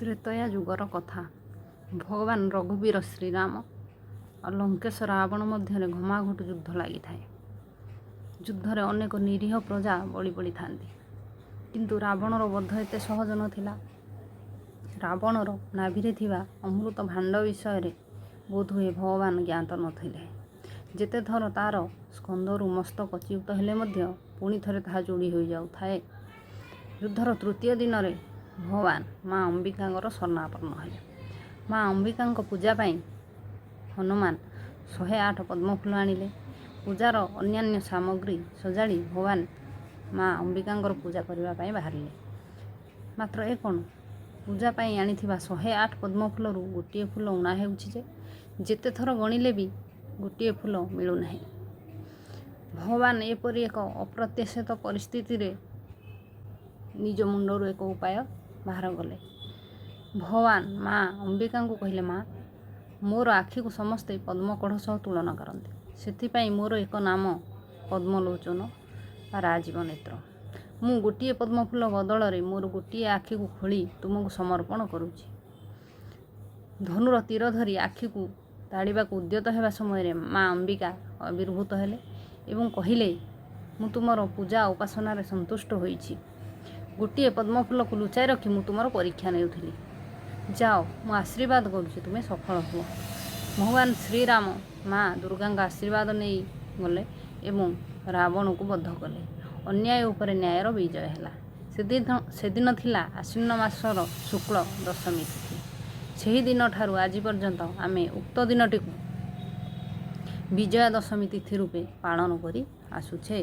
ତ୍ରେତୟା ଯୁଗର କଥା। ଭଗବାନ ରଘୁବୀର ଶ୍ରୀରାମ ଆଉ ଲଙ୍କେଶ ରାବଣ ମଧ୍ୟରେ ଘମାଘୋଟ ଯୁଦ୍ଧ ଲାଗିଥାଏ। ଯୁଦ୍ଧରେ ଅନେକ ନିରୀହ ପ୍ରଜା ବଳି ପଡ଼ିଥାନ୍ତି। କିନ୍ତୁ ରାବଣର ବଧ ଏତେ ସହଜ ନଥିଲା। ରାବଣର ନାଭିରେ ଥିବା ଅମୃତ ଭାଣ୍ଡ ବିଷୟରେ ବୋଧହୁଏ ଭଗବାନ ଜ୍ଞାତ ନଥିଲେ। ଯେତେଥର ତା'ର ସ୍କନ୍ଧରୁ ମସ୍ତକ ଚ୍ୟୁତ ହେଲେ ମଧ୍ୟ ପୁଣି ଥରେ ତାହା ଯୋଡ଼ି ହୋଇଯାଉଥାଏ। ଯୁଦ୍ଧର ତୃତୀୟ ଦିନରେ ଭଗବାନ ମା ଅମ୍ବିକାଙ୍କର ଶରଣାପନ୍ନ ହେଲେ। ମା ଅମ୍ବିକାଙ୍କ ପୂଜା ପାଇଁ ହନୁମାନ 108 ପଦ୍ମଫୁଲ ଆଣିଲେ। ପୂଜାର ଅନ୍ୟାନ୍ୟ ସାମଗ୍ରୀ ସଜାଡ଼ି ଭଗବାନ ମା ଅମ୍ବିକାଙ୍କର ପୂଜା କରିବା ପାଇଁ ବାହାରିଲେ। ମାତ୍ର ଏ କ'ଣ? ପୂଜା ପାଇଁ ଆଣିଥିବା 108 ପଦ୍ମଫୁଲରୁ ଗୋଟିଏ ଫୁଲ ଊଣା ହେଉଛି ଯେ! ଯେତେଥର ଗଣିଲେ ବି ଗୋଟିଏ ଫୁଲ ମିଳୁନାହିଁ। ଭଗବାନ ଏପରି ଏକ ଅପ୍ରତ୍ୟାଶିତ ପରିସ୍ଥିତିରେ ନିଜ ମୁଣ୍ଡରୁ ଏକ ଉପାୟ ବାହାର କଲେ। ଭଗବାନ ମା ଅମ୍ବିକାଙ୍କୁ କହିଲେ, "ମା, ମୋର ଆଖିକୁ ସମସ୍ତେ ପଦ୍ମକଢ଼ ସହ ତୁଳନା କରନ୍ତି। ସେଥିପାଇଁ ମୋର ଏକ ନାମ ପଦ୍ମଲୋଚନ ବା ରାଜୀବ ନେତ୍ର। ମୁଁ ଗୋଟିଏ ପଦ୍ମଫୁଲ ବଦଳରେ ମୋର ଗୋଟିଏ ଆଖିକୁ ଖୋଳି ତୁମକୁ ସମର୍ପଣ କରୁଛି।" ଧନୁର ତୀର ଧରି ଆଖିକୁ ତାଡ଼ିବାକୁ ଉଦ୍ୟତ ହେବା ସମୟରେ ମା ଅମ୍ବିକା ଆବିର୍ଭୂତ ହେଲେ ଏବଂ କହିଲେ, "ମୁଁ ତୁମର ପୂଜା ଉପାସନାରେ ସନ୍ତୁଷ୍ଟ ହୋଇଛି। ଗୋଟିଏ ପଦ୍ମଫୁଲକୁ ଲୁଚାଇ ରଖି ମୁଁ ତୁମର ପରୀକ୍ଷା ନେଉଥିଲି। ଯାଅ, ମୁଁ ଆଶୀର୍ବାଦ କରୁଛି, ତୁମେ ସଫଳ ହୁଅ।" ଭଗବାନ ଶ୍ରୀରାମ ମା ଦୁର୍ଗାଙ୍କ ଆଶୀର୍ବାଦ ନେଇ ଗଲେ ଏବଂ ରାବଣକୁ ବଧ କଲେ। ଅନ୍ୟାୟ ଉପରେ ନ୍ୟାୟର ବିଜୟ ହେଲା। ସେଦିନ ଥିଲା ଆଶ୍ୱିନ ମାସର ଶୁକ୍ଳ ଦଶମୀ ତିଥି। ସେହି ଦିନଠାରୁ ଆଜି ପର୍ଯ୍ୟନ୍ତ ଆମେ ଉକ୍ତ ଦିନଟିକୁ ବିଜୟା ଦଶମୀ ତିଥି ରୂପେ ପାଳନ କରି ଆସୁଛେ।